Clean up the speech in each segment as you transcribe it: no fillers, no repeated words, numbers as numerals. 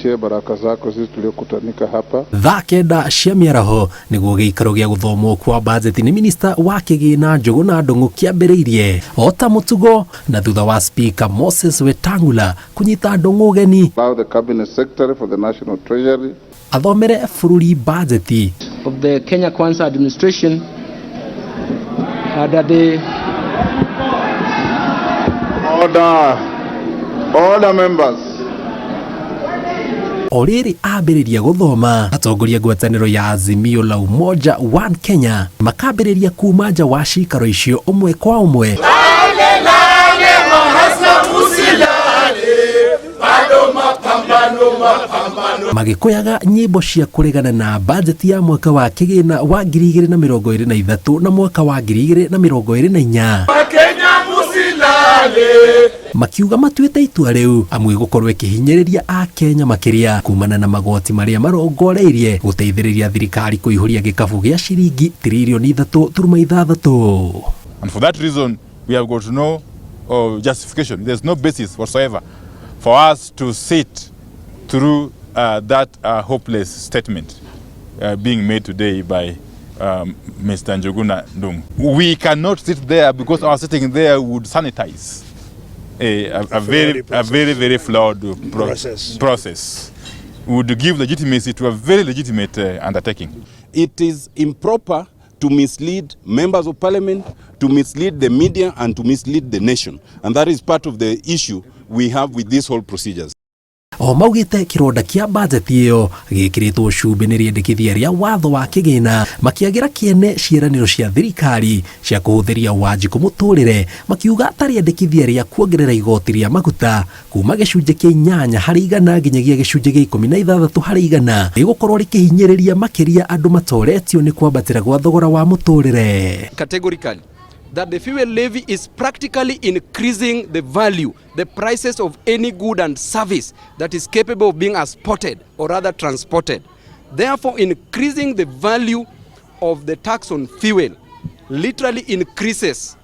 Tuzidishie baraka zako sisi tuliokutanika hapa. Thaa 9 cia mĩaraho nĩguo gĩikaro gĩa gũthomwo kwa bajeti nĩ minista wa kĩgĩna Njũgũna Ndung'u kĩambĩrĩirie o ta mũtugo, na thutha wa Speaker Moses Wetangula kũnyita Ndung'u ũgeni Allow the Cabinet Secretary for the National Treasury athomere bũrũri bajeti of the Kenya Kwanza administration under the Order. Order, members. O rĩrĩ ambĩrĩria gũthoma, atongoria ngwatanĩro ya Azimio la Umoja One Kenya makambĩrĩria kuma nja wa cikaro icio ũmwe kwa ũmwe, magĩkũyaga nyĩmbo cia kũregana na bajeti ya mwaka wa kĩgĩna wa 2023 na mwaka wa 2024, makiuga matuĩte itua rĩu amu ĩgũkorwo ĩkĩhinyĩrĩria Akenya makĩria kumana na magoti marĩa marongoreirie gũteithĩrĩria thirikari kũihũria gĩkabu gĩa ciringi tiririoni 3.6. And for that reason, we have got no justification. There's no basis whatsoever for us to sit through that hopeless statement being made today by Mr. Njuguna Ndung'u. We cannot sit there because our sitting there would sanitize a very, very flawed process. Process. Would give legitimacy to a very legitimate undertaking. It is improper to mislead members of parliament, to mislead the media, and to mislead the nation. And that is part of the issue we have with these whole procedures. O maugĩte kĩronda kĩa bajeti ĩyo gĩkĩrĩtwo cumbĩ nĩ rĩendekithia rĩa watho wa kĩgĩna, makĩagĩra kĩene ciĩranĩro cia thirikari cia kũhũthĩria Wanjikũ mũtũrĩre, makiuga ta rĩendekithia rĩa kuongerera igoti rĩa maguta kuma 8% nginyagia 16% rĩgũkorwo rĩkĩhinyĩrĩria makĩria andũ matoretio nĩ kwambatĩra gwa thogora wa mũtũrĩre. Categorically that the fuel levy is practically increasing the value, the prices of any good and service that is capable of being exported or rather transported. Therefore, increasing the value of the tax on fuel literally increases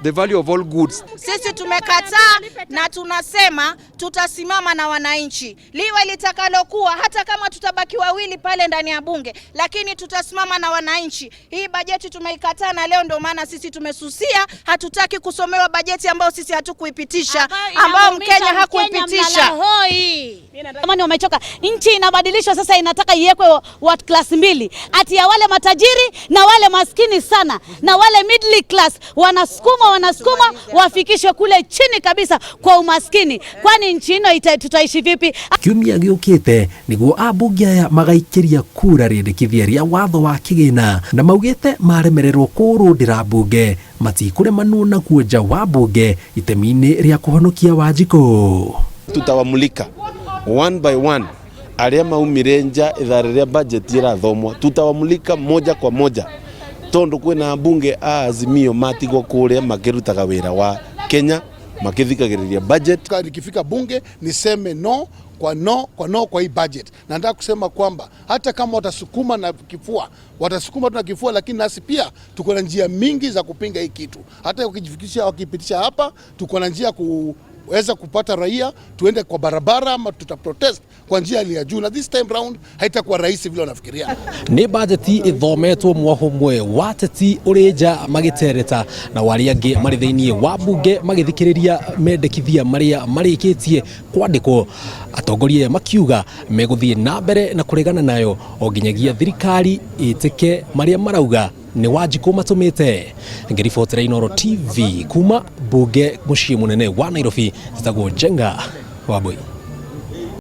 the value of all goods. Sisi tumekataa na tunasema tutasimama na wananchi, liwe litakalokuwa, hata kama tutabaki wawili pale ndani ya bunge, lakini tutasimama na wananchi. Hii bajeti tumeikataa, na leo ndio maana sisi tumesusia. Hatutaki kusomewa bajeti ambayo sisi hatukuipitisha, ambayo Mkenya hakuipitisha. Jamani, wamechoka. Nchi inabadilishwa sasa, inataka iwekwe wa class mbili, ati ya wale matajiri na wale maskini sana, na wale middle class wanasukuma wanasukuma wafikishwe kule chini kabisa kwa umaskini. Kwani nchi ino tutaishi vipi? Kiumia gĩũkĩte nĩguo ambunge aya magaikĩria kura rĩendekithia rĩa watho wa kĩgĩna, na maugĩte maremererwo kũrũndĩra mbunge matikũremanwo naguo nja wa mbunge itemi-inĩ rĩa kũhonokia Wanjikũ. Tutawamulika one by one arĩa maumire nja ithaa rĩrĩa budget ĩrathomwo, tutawamulika moja kwa moja tondu kwĩna ambunge a Azimio matigwo kũrĩa makĩrutaga wĩra wa Kenya makĩthikagĩrĩria budget. Nikifika bunge niseme no kwa no kwa no kwa hii budget. Na nataka kusema kwamba hata kama watasukuma na kifua, watasukuma tu na kifua, lakini nasi pia tuko na njia mingi za kupinga hii kitu. Hata wakijifikisha wakipitisha hapa, tuko na njia kuweza kupata raia tuende kwa barabara ama tuta protest kwa njia ya juu, na this time round haitakuwa rahisi vile wanafikiria. Nĩ bajeti ĩthometwo mwaho ũmwe wa ateti ũrĩ nja magĩtereta na arĩa angĩ marĩ thĩinĩ wa mbunge magĩthikĩrĩria mendekithia marĩa marĩkĩtie kwandĩkwo, atongoria aya makiuga megũthiĩ na mbere na kũregana nayo o nginyagia thirikari ĩtĩke marĩa marauga nĩ Wanjikũ matũmĩte. Ngĩribotera Inooro TV kuma mbunge mũciĩ mũnene wa Nairobi, njĩtagwo Njenga Wambui.